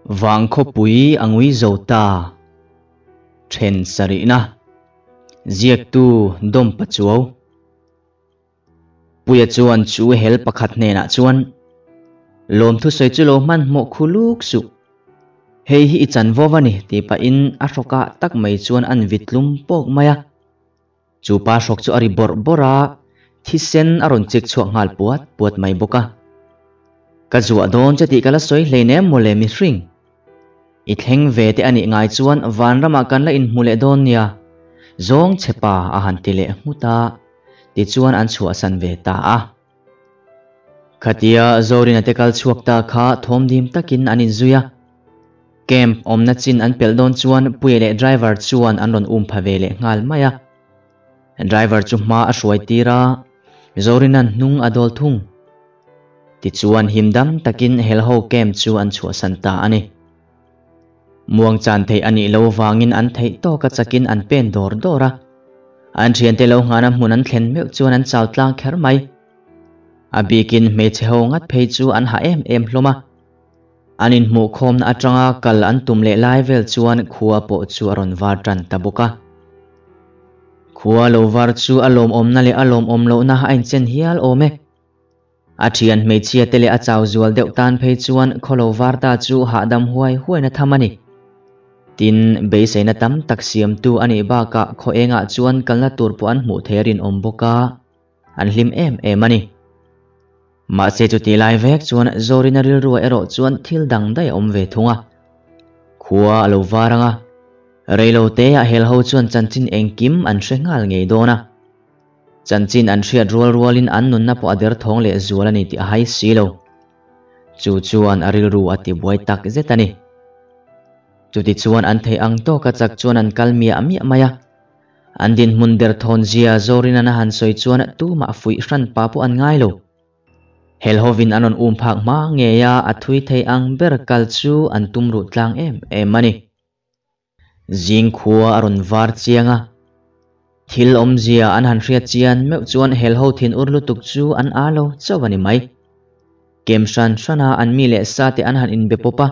Vangkhawpui a ngui zo ta. Then sarihna. Ziaktu Dawm Pachuau. Puia chuan chu hel pakhat hnenah chuan, Lawmthu sawi chu lo hmanhmawh khu luk suh. Hei hi i chanvo va ni tih pahin a hrawkah tak mai chuan an vit tlum pawk mai a. Chu pa hrawk chu a ri bawrh bawrh a, thisen a rawn chik chhuak nghal puat puat mai bawk a. Ka zuah dawn che tih ka la sawi hleinem mawle mihring. I thleng ve te a nih ngai chuan vanramah kan la inhmu leh dawn nia, zawng che pa a han ti leh nghut a, tichuan an chhuahsan ve ta a. Khatia Zorina te kal chhuak ta kha thawmdim takin an inzui a. Camp awmna chin an pelh dawn chuan Puia leh driver chuan an rawn um pha ve leh nghal mai a. Driver chu hma a hruai tir a, Zorina'n hnung a dawl thung. Tichuan himdam takin helho camp chu an chhuahsan ta a ni. Muangchan theih a nih lo vangin an theih tawka chakin an pen dawr dawr a. An thiante lo nghahna hmun an thlen meuh chuan an chau tlang kher mai. A bikin hmeichhe ho ngat phei chu an hah em em hlawm a. An inhmuhkhawmna atanga kal an tum leh lai vel chuan khua pawh chu a rawn var tan ta bawk a. Khua lo var chu a lawmawmna leh a lawmawm lohna a inchen hial awm e. A thian hmeichhia te leh a chau zual deuh tan phei chuan khawlo var ta chu hahdam huai huaina tham a ni. Tin, beiseina tam tak siamtu a nih bakah khaw engah chuan kalna tur pawh an hmuh thei a rinawm bawk a, an hlim em em a ni. Mahse chutih lai vek chuan Zorina rilrua erawh chuan thil dang daih a awm ve thung a. Khua a lo var ang a, reiloteah helho chuan chanchin engkim an hre nghal ngei dawn a. Chanchin an hriat rual rualin an nunna pawh a derthawng leh zual a ni tih a hai si lo. Chu chuan a rilru a tibuai tak zet a ni. Chutichuan an theih ang tawka chak chuan an kal miah miah mai a. An dinhmun derthawn zia Zorin an a han sawi chuan tumah fuih hran pa pawh an ngai lo. Helhovin an rawn um phak hma ngei a, a thui thei ang ber kal chu an tum ruh tlang em em a ni. Zing khua a rawn var chiang a, thil awmzia an han hriat chian meuh chuan helho thin ur lutuk chu an â lo chauh a ni mai. Kem hran hrana an mi leh sa te an han inbe pawp a,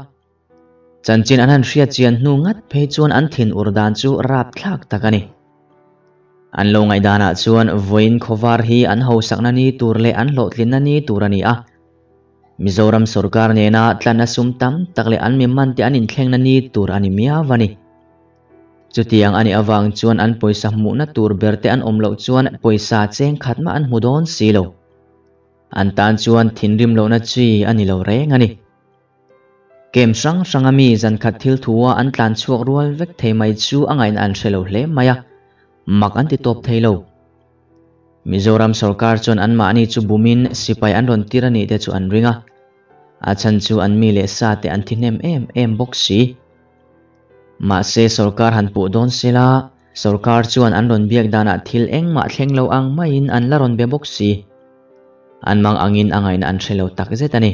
chanchin an han hriat chian hnu ngat phei chuan an thin ur dan chu rapthlak tak a ni. An lo ngaihdanah chuan vawiin khawvar hi an hausakna ni tur leh an hlawhtlinna ni tur a ni a. Mizoram sorkar nena tlanna sum tam tak leh an mi man te an inthlengna ni tur a ni miau a ni. Chutiang a nih avang chuan an pawisa hmuhna tur ber te an awm loh chuan pawisa cheng khat mah an hmu dawn si lo. An tan chuan thinrim lohna chi a ni lo reng a ni. Kem hrang hranga mi zankhat thil thua an tlan chhuak rual vek thei mai chu a ngaihna an hre lo hle mai a, mak an ti tawp thei lo. Mizoram sorkar chuan anmahni chu bumin sipai an rawn tir a nih te chu an ring a, a chhan chu an mi leh sa te an thi hnem em em bawk si. Mahse sorkar han puh dawn sela, sorkar chuan an rawn biak danah thil engmah thleng lo ang maiin an la rawn be bawk si. An mang angin a ngaihna an hre lo takzet a ni.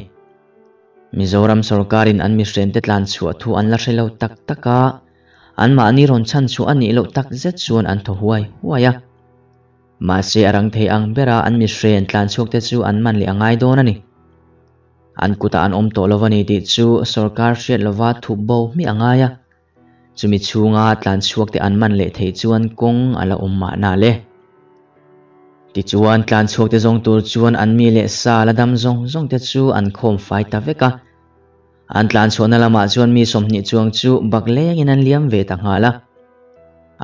Mizoram sorkarin an mihrente tlan chhuah thu an la hre lo tak tak a, anmahni rawn chhan chhuah a nih loh tak zet chuan an thaw huai huai a. Mahse a rang thei ang bera an mihren tlan chhuakte chu an man leh a ngai dawn a ni. An kutah an awm tawh lo a ni tih chu sorkar hriat lova thup bo hmiah a ngai a. Chumi chhunga tlan chhuakte an man leh theih chuan kawng a la awm mahna le. Tichuan tlan chhuakte zawng tur chuan an mi leh sa la dam zawng zawngte chu an khawm fai ta vek a. An tlan chhuahna lamah chuan mi 20 chuang chu bak lengin an liam ve ta nghal a.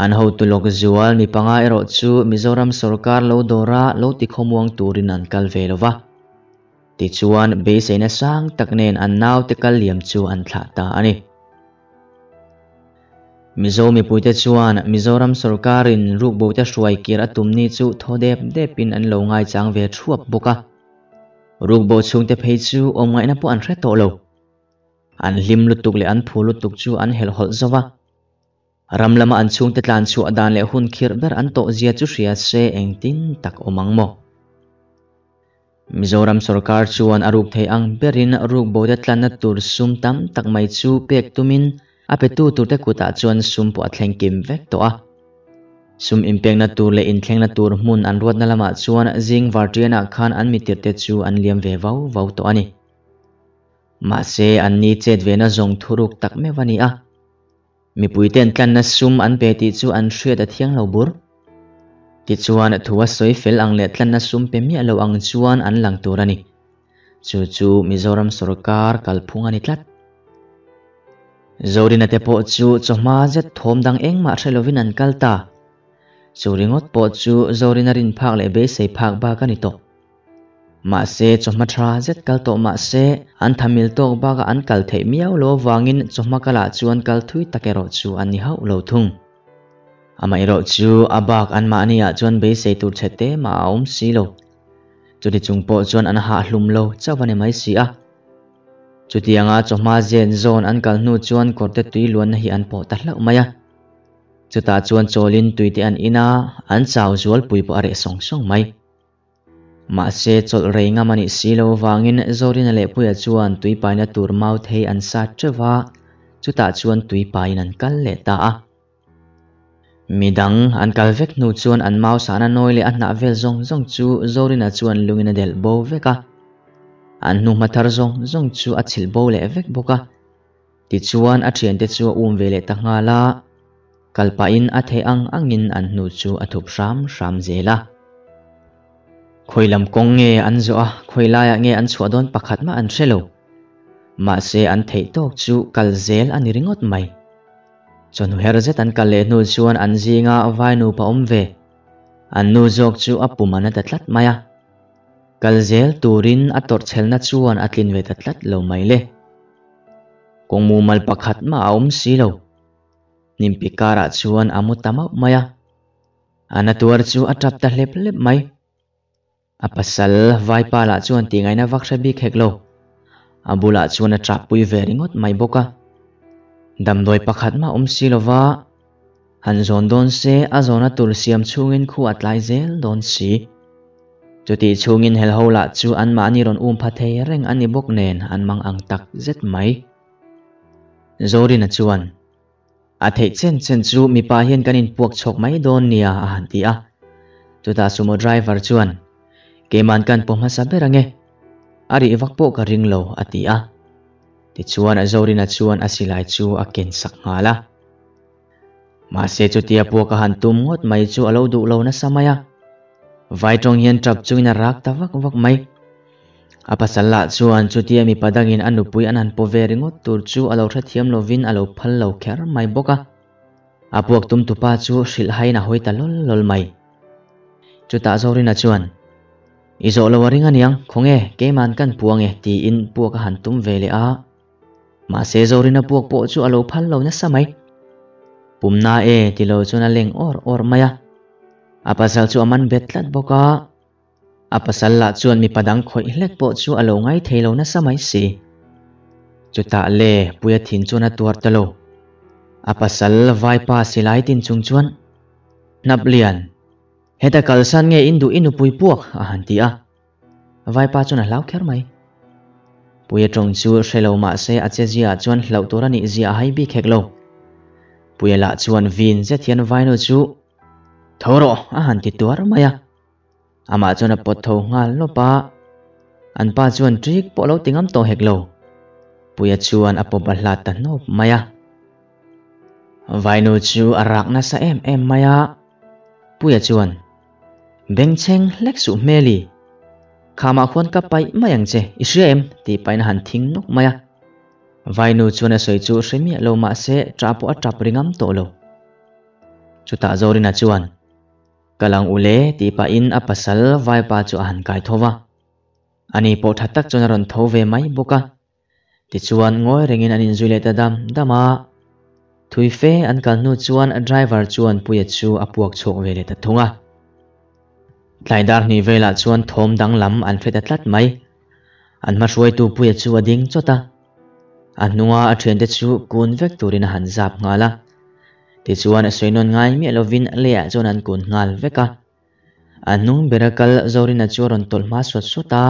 An hotu lawk zual mi panga erawh chu Mizoram sorkar lo dawra lo tikhawmuang turin an kal ve lo va. Tichuan beiseina sang tak nen an naute kal liam chu an thlah ta a ni. Mizo mipuite chuan Mizoram sorkarin rukbote hruai kir a tum ni chu thaw dep depin an lo ngaichang ve thuap bawk a. Rukbo chhungte phei chu awm ngaihna pawh an hre tawh lo. An hlim lutuk leh an phu lutuk chu an helhhawlh zo va. Ram lama an chhungte tlan chhuah dan leh hun khirh ber an tawh zia chu hria se engtin tak awm ang maw? Mizoram sorkar chuan a ruk thei ang berin rukbote tlanna tur sum tam tak mai chu pek tumin a petu turte kutah chuan sum pawh a thleng kim vek tawh a. Sum inpekna tur leh inthlengna tur hmun an ruatna lamah chuan zing varṭianah khan an mitirhte chu an liam ve vau vau tawh a ni. Mahse anni chet ve na zawng thuruk tak meuh a ni a. Mipuiten tlanna sum an pe tih chu an hriat a thiang lo bur. Tichuan thu a sawi fel ang leh tlanna sum pe miah lo ang chuan an lang tur a ni. Chu chu Mizoram sorkar kalphung a ni tlat. Zorina te pawh chu chawhma zet thawm dang engmah hre lovin an kal ta. Chu ringawt pawh chu Zorina rin phak leh beisei phak bak a ni tawh. Mahse, chawhma tha zet kal tawh mah se, an thamil tawk bakah an kal theih miau lo avangin chawhma kalah chuan kal thui tak erawh chu an ni hauh lo thung. Amaherawh chu a bak anmahniah chuan beisei tur chhe te mah a awm si lo. Chuti chung pawh chuan an hah hlum lo chauh a ni mai si a. Chutianga chawhma zen zawn an kal hnu chuan kawrte tui luanna hi an pawh ta hlauh mai a. Chutah chuan chawlin tuite an in a, an chau zualpui pawh a reh sawng sawng mai. Mahse, chawlh rei ngam a nih si lo avangin Zorina leh Puia chuan tui paina tur mau thei an sat teuh a, chutah chuan tui paiin an kal leh ta a. Midang an kal vek hnu chuan an mau sahna nawi leh a hnah vel zawng zawng chu Zorina chuan lungin a delh bo vek a. An hnuhma thar zawng zawng chu a chhilh bo leh vek bawk a. Tichuan a thiante chu a um ve leh ta nghal a, kal pahin a theih ang angin an hnu chu a thup hram hram zel a. Khawi lam kawng nge an zawh a, khawi laiah nge an chhuah dawn pakhat mah an hre lo. Mahse an theih tawk chu kal zel a ni ringawt mai. Chawhnu her zet an kal leh hnu chuan an zinga vai nupa awm ve, an nu zawk chu a pum a na ta tlat mai a. Kal zel turin a tawrhchhelna chuan a tlin ve ta tlat lo mai le. Kawng mumal pakhat mah a awm si lo. Hnimpi karah chuan a mu ta mauh mai a. A na tuar chu a tap ta hlep hlep mai. A pasal vaipa lah chuan tihngaihna vak hre bik hek lo. A bulah chuan a tap pui ve ringawt mai bawk a. Damdawi pakhat mah awm si lo va, han zawn dawn se a zawna tur siam chhungin khu a tlai zel dawn si. Chutih chhungin helho lah chu anmahni rawn um pha thei reng a ni bawk nen an mang ang tak zet mai. Zorina chuan, A theih chen chen chu mipa hian kan inpuak chhawk mai dawn nia a han ti a. Chutah sumo driver chuan, Keiman kan pawh hmasa ber ange. A rih vak pawh ka ring lo a ti a. Tichuan Zorina chuan a silai chu a ken sak nghal a. Mahse chutia puak a han tum ngawt mai chu a lo duh lo nasa mai a. Vai tawng hian tap chungin a rak ta vak vak mai. A pasal lah chuan chutia mipa dangin a nupui an han paw ve ringawt tur chu a lo hrethiam lovin a lo phal lo kher mai bawk a. A puak tum tupa chu hrilh haiin a hawi ta lawl lawl mai. Chutah Zorina chuan, I zawh lo a ring aniang, khawnge keiman kan puang e tiin puak a han tum ve leh a. Mahse Zorina puak pawh chu a lo phal lo nasa mai. Pumna e ti lo chuan a leng awr awr mai a. A pasal chu a man bet tlat bawk a. A pasal lah chuan mipa dang khawih hlek pawh chu a lo ngai thei lo nasa mai si. Chutah le Puia thin chuan a tuar ta lo. A pasal vaipa silai tin chung chuan, Hnap lian, heta kalsan nge in duh i nupui puak a han ti a. Vaipa chuan a hlau kher mai. Puia tawng chu hre lo mah se a che ziaah chuan hlauh tur a nih zia a hai bik hek lo. Puia lah chuan vin zet hian Vainu chu tho rawh a han ti tuar mai a. Amah chuan a pawt tho nghal lawp a. An pa chuan ṭik pawh a lo ti ngam tawh hek lo. Puia chuan a pawp a hlat ta hnawp mai a. Vainu chu a rak nasa em em mai a. Puia chuan, Bengchheng hlek suh hmeli, khamah khuan ka paih mai ang che, i hria em? tih pahin a han thing nawk mai a. Vainu chuan a sawi chu hre miah lo mah se ṭah pawh a ṭap ri ngam tawh lo. Chutah Zorina chuan, Ka lang u le tih pahin a pasal vaipa chu a han kai tho va. Ani pawh ṭha tak chuan a rawn tho ve mai bawk a. Tichuan ngawi rengin an inzui leh ta dam dam a. Thui fe an kal hnu chuan driver chuan Puia chu a puak chhuak ve leh ta thung a. Tlai dar hnih velah chuan thawm danglam an hre ta tlat mai. An hmahruaitu Puia chu a ding chawt a. A hnunga a thiante chu kun vek turin a han zap nghal a. Tichuan a sawi nawn ngai miah lovin leiah chuan an kun nghal vek a. A hnung bera kal Zorina chu a rawn tawlh hma sawt sawt a,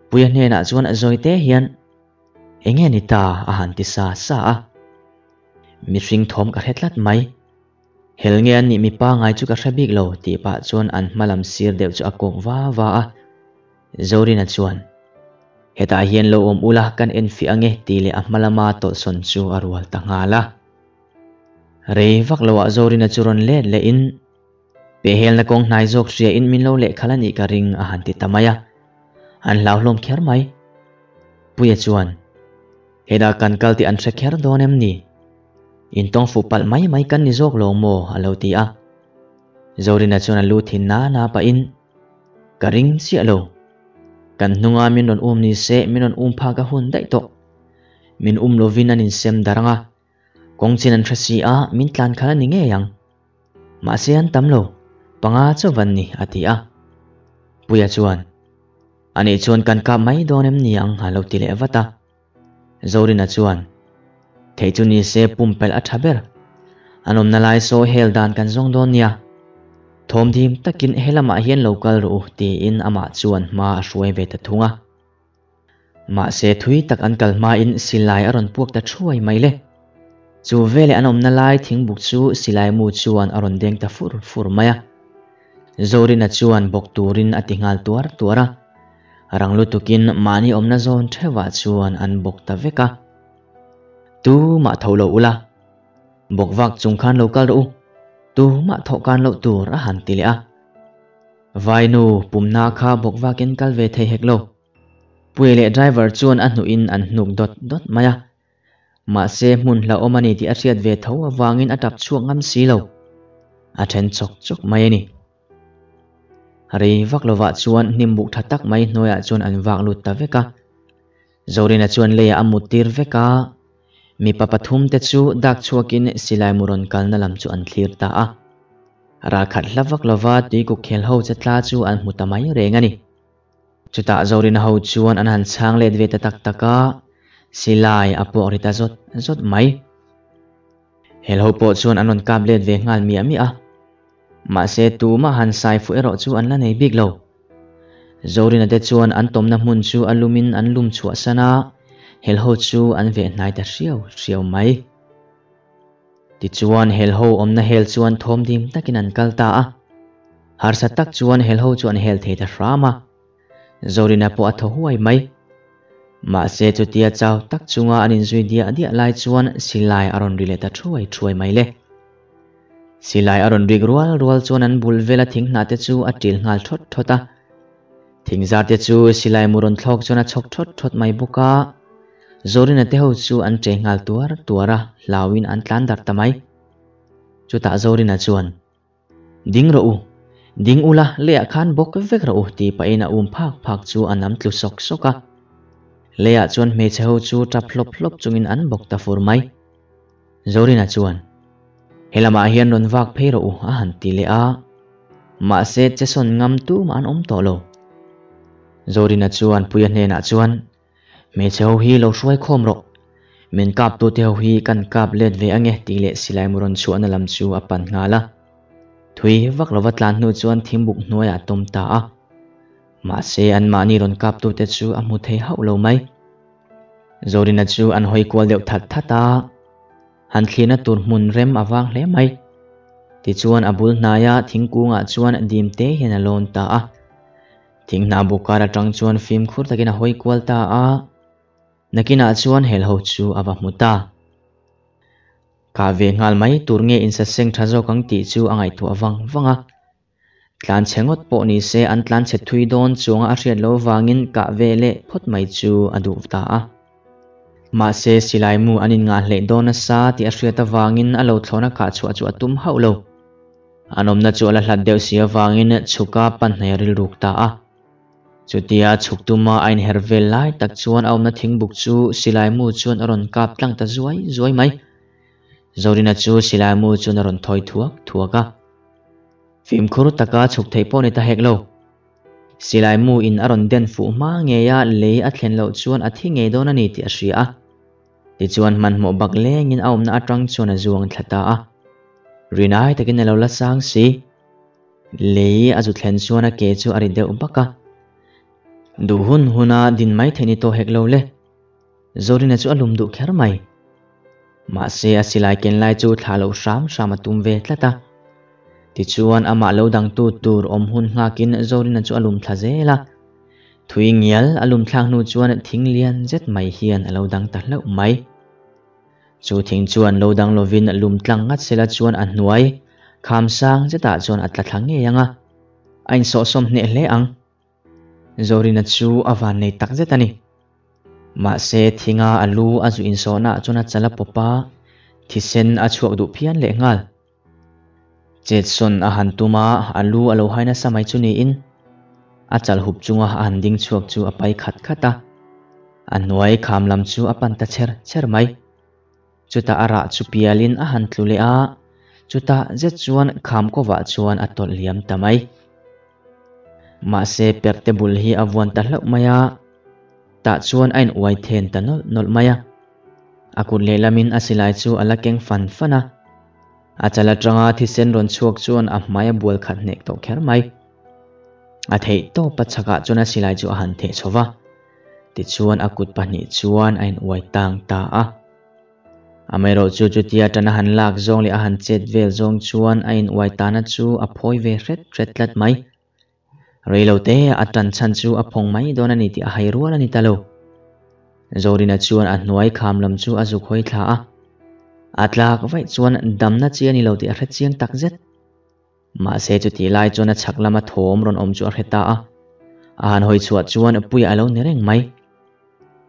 Puia hnenah chuan zawi te hian, Enge ni ta? a han ti sa sa a. Mihring thawm ka hre tlat mai. Hel nge an nih mipa ngai chu ka hre bik lo tih pah chuan an hma lam sir deuh chu a kawk va va a. Zorina chuan. Hetah hian lo awm ula kan enfiah ange tih leh a hma lama tawlhsawn chu a rual ta nghal a. Rei vak loah Zorina chu rawn let lehin Pehhelna kawng hnai zawk hria in min lo lehkhalh a nih ka ring a han ti ta mai a. An hlauhlawm kher mai. Puia chuan, Hetah kan kal tih an hre kher dawn em ni? Intawng fuh palh mai mai kan ni zawk lo maw? a lo ti a. Zorina chuan a lu thin na na pahin, Ka ring chiah lo. Kan hnunga min rawn um ni se min rawn um phak a hun daih tawh. Min um lovin an insem darh ang a, kawng chin an hre si a, min tlan khalh a ni ngei ang. Mahse an tam lo, panga chauh an ni, a ti a. Puia chuan, Anih chuan kan kap mai dawn em ni ang? a lo ti leh vat a. Zorina chuan, Theih chu ni se pumpelh a tha ber. An awmna lai saw hel dan kan zawng dawn nia. Thawm dim takin he lamah hian lo kal rawh u tiin amah chuan hma a hruai ve ta thung a. Mahse thui tak an kal hmain silai a rawn puak ta thuai mai le. Chu veleh an awmna lai thingbuk chu silai mu chuan a rawn deng ta fur fur mai a. Zorina chuan bawk turin a ti nghal tuar tuar a. Rang lutukin mahni awmna zawn theuhah chuan an bawk ta vek a. Tu mah tho lo ula, bawk vak chung khan lo kal rawh u, tu mah thawh kan loh tur a han ti leh a. Vainu pumna kha bawk vakin kal ve thei hek lo. Puia leh driver chuan a hnuhin an hnuk dawt dawt mai a. Mahse hmun hlauhawm a ni tih a hriat ve tho avangin a tap chhuak ngam si lo. A then chawk chawk mai a ni. Rei vak lovah chuan hnim buk tha tak mai hnuaiah chuan an vak lut ta vek a. Zorina chuan leiah a mut tir vek a, mipa pathum te chu dak chhuakin silai mu rawn kalna lam chu an thlir ta a. Ralkhat hla vak lova tuikuk khel ho che tla chu an hmu ta mai reng a ni. Chutah Zorina ho chuan an han chhang let ve ta tak tak a, silai a puak ri ta zawt zawt mai. Hel ho pawh chuan an rawn kap let ve nghal miah miah a. Mahse tumah han sai fuh erawh chu an la nei bik lo. Zorina te chuan an tawmna hmun chu a lumin an lum chhuah san a, hel ho chu an veh hnai ta hriau hriau mai. Tichuan hel ho awmna hel chuan thawm dim takin an kal ta a. Harsa tak chuan hel ho chu an hel thei ta hram a. Zorina pawh a thaw huai mai. Mahse chutia chau tak chunga an inzui diah diah lai chuan silai a rawn ri leh ta thuai thuai mai le. Silai a rawn rik rual rual chuan an bul vela thing hnah te chu a ṭil nghal thawt thawt a. Thing zar te chu silai mu rawn thlawk chuan a chhawk thawt thawt mai bawk a. Zorina te ho chu an ṭe nghal tuar tuar a, hlauin an tlan darh ta mai. Chutah Zorina chuan. Ding rawh u, ding ula leiah khan bawk vek rawh u tih pahin a um phak phak chu a nam tlu sawk sawk a. Leiah chuan hmeichhe ho chu tap hlawp hlawp chungin an bawk ta fur mai. Zorina chuan, He lamah hian rawn vak phei rawh u a han ti leh a. Mahse chesawn ngam tumah an awm tawh lo. Zorina chuan Puia hnenah chuan, Hmeichhe ho hi lo hruai khawm rawh. Min kaptute ho hi kan kap let ve ange tih leh silai mu rawn chhuahna lam chu a pan nghal a. Thui vak lova tlan hnu chuan thingbuk hnuaiah a tawm ta a. Mahse anmahni rawn kaptute chu a hmu thei hauh lo mai. Zorina chu an hawi kual deuh that that a. Han thlirna tur hmun rem a vang hle mai. Tichuan a bul hnaia thingkungah chuan dim te hian a lawn ta a. Thinghnah buk kar atang chuan fimkhur takin a hawi kual ta a, nakinah chuan helho chu a va hmu ta. Kah ve nghal mai tur nge insaseng tha zawk ang tih chu a ngaihtuah vang vang a. Tlanchhe ngawt pawh ni se an tlanchhe thui dawn chuanga a hriat loh vangin kah ve leh phawt mai chu a duh ta a. Mahse silai mu an inngahhleh dawn nasa tih a hriat avangin a lo thlawna kah chhuah chu a tum hauh lo. An awmna chu a la hlat deuh si avangin chhuka pan hnai a rilruk ta a. Chutia chhuk tuma a inher vel lai tak chuan a awmna thingbuk chu silai mu chuan a rawn kap tlang ta zuai zuai mai. Zorina chu silai mu chuan a rawn thawi thuak thuak a. Fimkhur taka chhuk theih pawh ni ta hek lo. Silai mu in a rawn den fuh hma ngei a, lei a thlen loh chuan a thi ngei dawn a ni tih a hria a. Tichuan hmanhmawh bak lengin a awmna atang chuan a zuang thla ta a. Rinai takin a lo la sang si. Lei a zu thlen chuan a ke chu a ri deuh bak a. Duh hun huna din mai theih ni tawh hek lo le. Zorina chu a lum duh kher mai. Mahse a silai ken lai chu thlah loh hram hram a tum ve tlat a. Tichuan amah lo dangtu tur awm hun nghakin Zorina chu a lum thla zel a. Thui ngial a lum thlak hnu chuan thing lian zet mai hian a lo dang ta hlauh mai. Chu thing chuan lo dang lovin lum tlang ngat sela chuan a hnuai kham sang zetah chuan a tla thla ngei ang a, a insawhsawm hneh hle ang. Zorina chu a vannei tak zet a ni. Mahse thinga a lu a zu insawhnaah chuan a chal a pawp a, thisen a chhuak duh phian lehnghal. Chetsawn a han tum a, a lu a lo hai nasa mai chu niin a chal hup chunga a han ding chhuak chu a pai khat khat a, a hnuai kham lam chu a pan ta chher chher mai. Chutah a rah chu pialin a han tlu leh a, chutah zet chuan kham kawvah chuan a tawlh liam ta mai. Mahse perte bul hi a vuan ta hlauh mai a, tah chuan a in uai then ta nawlh nawlh mai a. A kut lehlamin a silai chu a la keng fan fan a. A chal atanga thisen rawn chhuak chuan a hmai a bual khat hnek tawh kher mai. A theih tawp a chhakah chuan a silai chu a han theh chho va, tichuan a kut pahnih chuan a in uai tang ta a. Amaherawhchu chutia tan a han lak zawng leh a han chet vel zawng chuan a in uai tana chu a phawi ve hret hret tlat mai. Reilote a tan chhan chu a phawng mai dawn a ni tih a hai rual a ni ta lo. Zorina chuan a hnuai kham lam chu a zuk hawi thla a. A tlak vaih chuan damna chi a ni lo tih a hre chiang tak zet. Mahse chutih lai chuan a chhak lama thawm rawn awm chu a hre ta a. A han hawi chhuah chuan Puia a lo ni reng mai.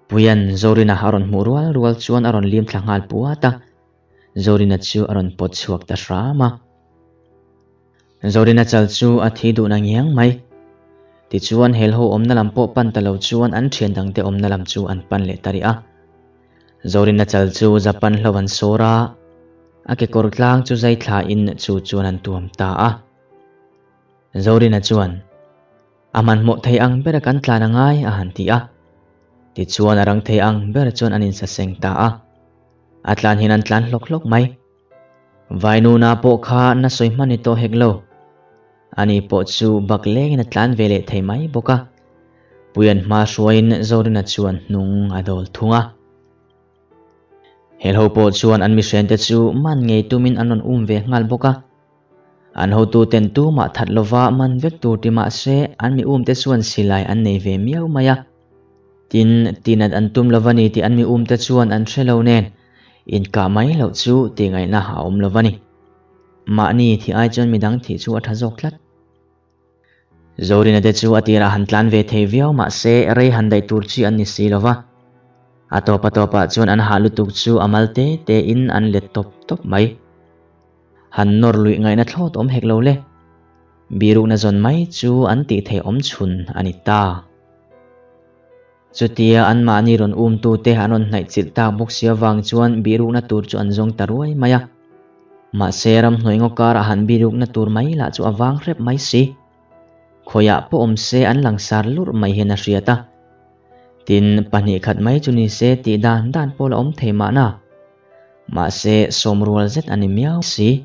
Puia'n Zorina a rawn hmuh rual rual chuan a rawn lim thla nghal puat a. Zorina chu a rawn pawt chhuak ta hram a. Zorina chal chu a thi duh na ngiang mai. Tichuan helho awmna lam pawh pan ta lo chuan an thian dangte awmna lam chu an pan leh ta rih a. Zorina chal chu Japan hlo an sawr a, a kekawr tlang chu zai thlain chu chuan an tuam ta a. Zorina chuan, A hmanhmawh thei ang bera kan tlan a ngai a han ti a. Tichuan a rang thei ang ber chuan an insaseng ta a. A tlan hian an tlan hlawk hlawk mai. Vainuna pawh kha na sawi hman ni tawh hek lo. Ani pawh chu bak lengin a tlan ve leh thei mai bawk a. Puian hma hruaiin Zorina chuan hnung a dawl thung a. Helho pawh chuan an mihrente chu man ngei tumin an rawn um ve nghal bawk a. An hotuten tumah that lova man vek tur ti mah se an mi umte chuan silai an nei ve miau mai a. Tin, tinat an tum lova ni tih an mi umte chuan an hre lo nen, inkah mai loh chu tih ngaihna a awm lova ni. Mahni thih ai chuan midang thih chu a tha zawk tlat. Zorina te chu a tirah han tlan ve thei viau mah se rei han daih tur chi an ni si lova. A tawp a tawpah chuan an hah lutuk chu a mal te te in an let tawp tawp mai. Han nawr luih ngaihna thlawt awm hek lo le. Birukna zawn mai chu an tih theih awm chhun a ni ta. Chutia anmahni rawn umtute an rawn hnaih chilh tak bawk si avang chuan birukna tur chu an zawng ta ruai mai a. Mahse ramhnuai ngaw karah han birukna tur mai lah chu a vang hrep mai si. Khawiah pawh awm se an langsar lurh mai hian a hriat a. Tin, pahnih khat mai chu ni se tih dan dan pawh la awm thei mahna. Mahse sawmrual zet a ni miau si.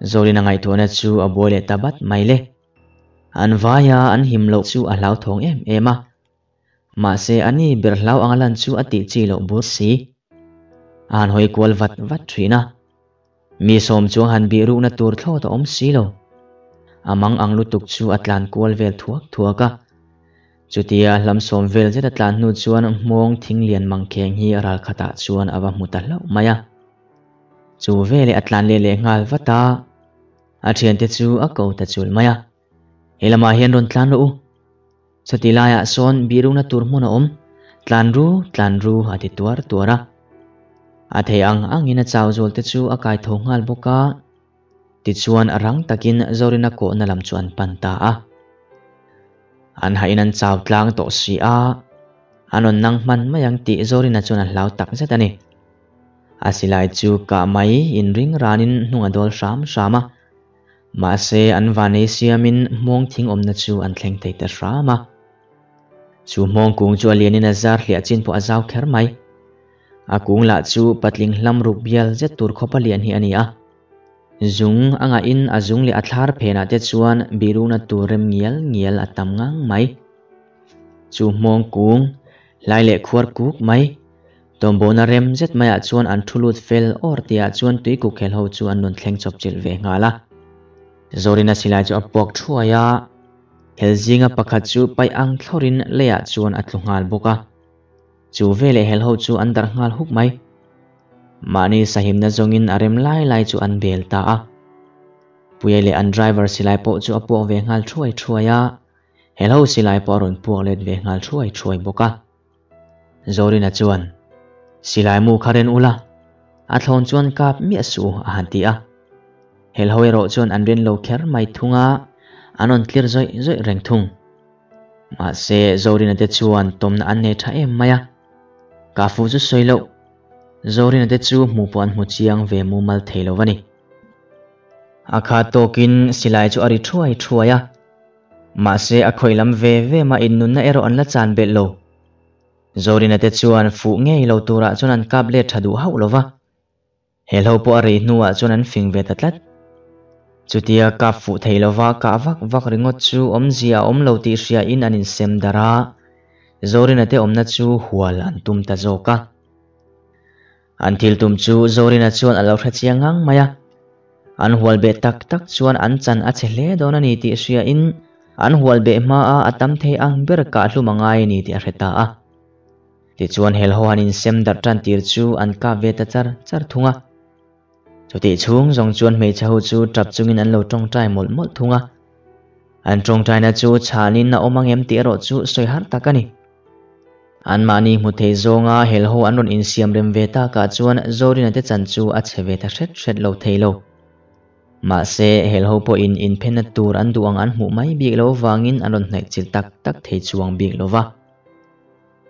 Zawlin a ngaihtuahna chu a buai leh ta bat mai le. An vaia an him loh chu a hlauthawng em em a. Mahse a ni ber hlau anga lan chu a tih chi loh bur si. A han hawi kual vat vat thin a. Mi sawm chuang han bih rukna tur thlawt a awm si lo. A mang ang lutuk chu a tlan kual vel thuak thuak a. Chutia hlam sawm vel zet a tlan hnu chuan hmawng thing lian mangkheng hi ral khatah chuan a va hmu ta hlauh mai a. Chu veleh a tlan leh leh nghal vat a. A thiante chu a ko ta chul mai a, He lamah hian rawn tlan rawh u. Chutih laiah sawn bihrukna tur hmun a awm, tlan ru, tlan ru a ti tuar tuar a. A thei ang angin a chau zual te chu a kai tho nghal bawk a. Tichuan rang takin Zorina kawhna lam chu an pan ta a. An hain an chau tlang tawh si a, an rawn nang hman mai ang tih Zorina chuan a hlau tak zet a ni. A silai chu kah mai inring ranin hnung a dawl hram hram a. Mahse an vanei siamin hmawng thing awmna chu an thleng thei ta hram a. Chu hmawng kung chu a lianin a zar hliah chin pawh a zau kher mai. A kung lah chu patling hlam ruk bial zet tur khawpa lian hi a ni a. Zung a ngahin a zung leh a thlar phenah te chuan birukna tur rem ngial ngial a tam ngang mai. Chu hmawng kung hlai leh khuar kuk mai. Tawmbawhna rem zet maiah chuan an thu lut fel awr tihah chuan tuikuk khel ho chu an rawn thleng chawp chilh ve nghal a. Zorina silai chu a puak thuai a, Hel zinga pakhat chu paih ang thlawrin leiah chuan a tlu nghal bawk a. Chu veleh hel ho chu an darh nghal huk mai. Mahni sahimna zawngin a rem lai lai chu an bel ta a. Puia leh an driver silai pawh chu a puak ve nghal thuai thuai a, hel ho silai pawh a rawn puak let ve nghal thuai thuai bawk a. Zorina chuan, Silai mu kha ren ula, a thlawn chuan kap miah suh u a han ti a. Helho erawh chuan an rin lo kher mai thung a, an rawn tlir zawih zawih reng thung. Mahse, Zorina te chuan tawmna an nei tha em mai a, ka fu chu sawi loh. Zorina te chu hmuh pawh an hmu chiang ve mumal thei lo a ni. A khat tawkin silai chu a ri thuai thuai a, mahse a khawih lam ve ve mah innunna erawh an la chan belh lo. Zorina te chuan fuh ngei lo turah chuan an kap let tha duh hauh lo va. Helho pawh a rei hnuah chuan an fing ve ta tlat. Chutia kap fuh thei lova kah vak vak ringawt chu awmzia a awm lo tih hriain an insem darh a, Zorina te awmna chu hual an tum ta zawk a. An thil tum chu Zorina chuan a lo hre chiang ngang mai a. An hual beh tak tak chuan an chan a chhe hle dawn a ni tih hriain an hual beh hmaa a tam thei ang ber kah hlum a ngai a ni tih a hre ta a. Tichuan helho han insem darh tan tir chu an kap ve ta char char thung a. Chutih chhung zawng chuan hmeichhe ho chu tap chungin an lo tawngtai mawlh mawlh thung a. An tawngtaina chu chhanin a awm ang em tih erawh chu sawi har tak a ni. Anmahni hmu thei zawnga helho an rawn insiam rem ve takah chuan Zorina te chan chu a chhe ve ta hret hret lo thei lo. Mahse, helho pawhin inphenna tur an duh ang an hmuh mai bik loh vangin an rawn hnaih chilh tak tak thei chuang bik lo va.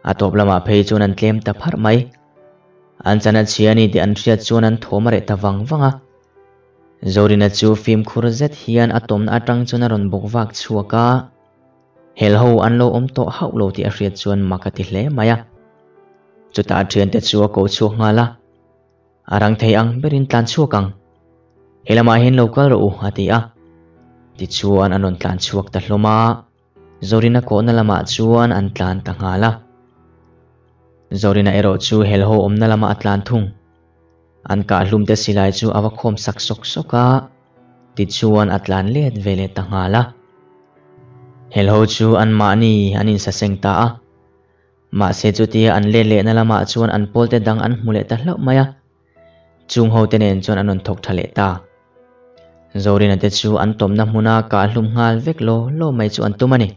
A tawp lamah phei chuan an tlem ta pharh mai. An chan a chhia a ni tih an hriat chuan an thawm a reh ta vang vang a. Zorina chu fimkhur zet hian a tawmna atang chuan a rawn bawk vak chhuak a. Helho an lo awm tawh hauh lo tih a hriat chuan mak a ti hle mai a. Chutah a thiante chu a ko chhuak nghal a. A rang thei ang berin tlan chhuak ang. He lamah hian lo kal rawh u a ti a. Tichuan an rawn tlan chhuak ta hlawm a. Zorina kawhna lamah chuan an tlan ta nghal a. Zorina erawh chu helho awmna lamah a tlan thung. An kah hlum te silai chu a va khawm sak sawk sawk a, tichuan a tlan let ve leh ta nghal a. Helho chu anmahni an insaseng ta a. Mahse chutia an let lehna lamah chuan an pawlte dang an hmu leh ta hlauh mai a. Chung ho te nen chuan an rawn thawk tha leh ta. Zorina te chu an tawmna hmuna kah hlum nghal vek law law mai chu an tum a ni.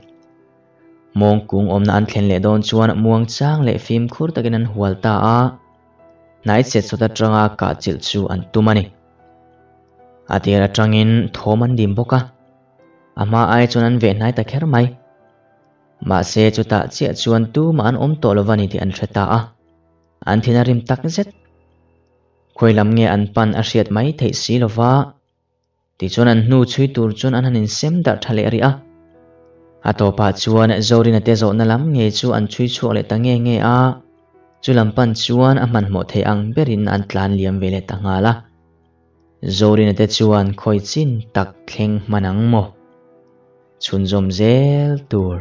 Mawng kung awmna an thlen leh dawn chuan muang chang leh fimkhur takin an hual ta a, hnai chet sawt atanga kah chilh chu an tum a ni. A tir atangin thawm an dim bawk a, a hma ai chuan an veh hnai ta kher mai. Mahse chutah chiah chuan tumah an awm tawh lo va ni tih an hre ta a, an thin a rim tak zet. Khawi lam nge an pan a hriat mai theih si lo va. Tichuan an hnu chhui tur chuan an han insem darh tha leh rih a. A tawpah chuan Zorina te zawhna lam ngei chu an chhui chhuak leh ta nge nge a, chu lam pan chuan a hmanhmawh thei ang berin an tlan liam ve leh ta nghal a. Zorina te chuan khawi chin tak thleng hman ang maw? Chhunzawm zel tur.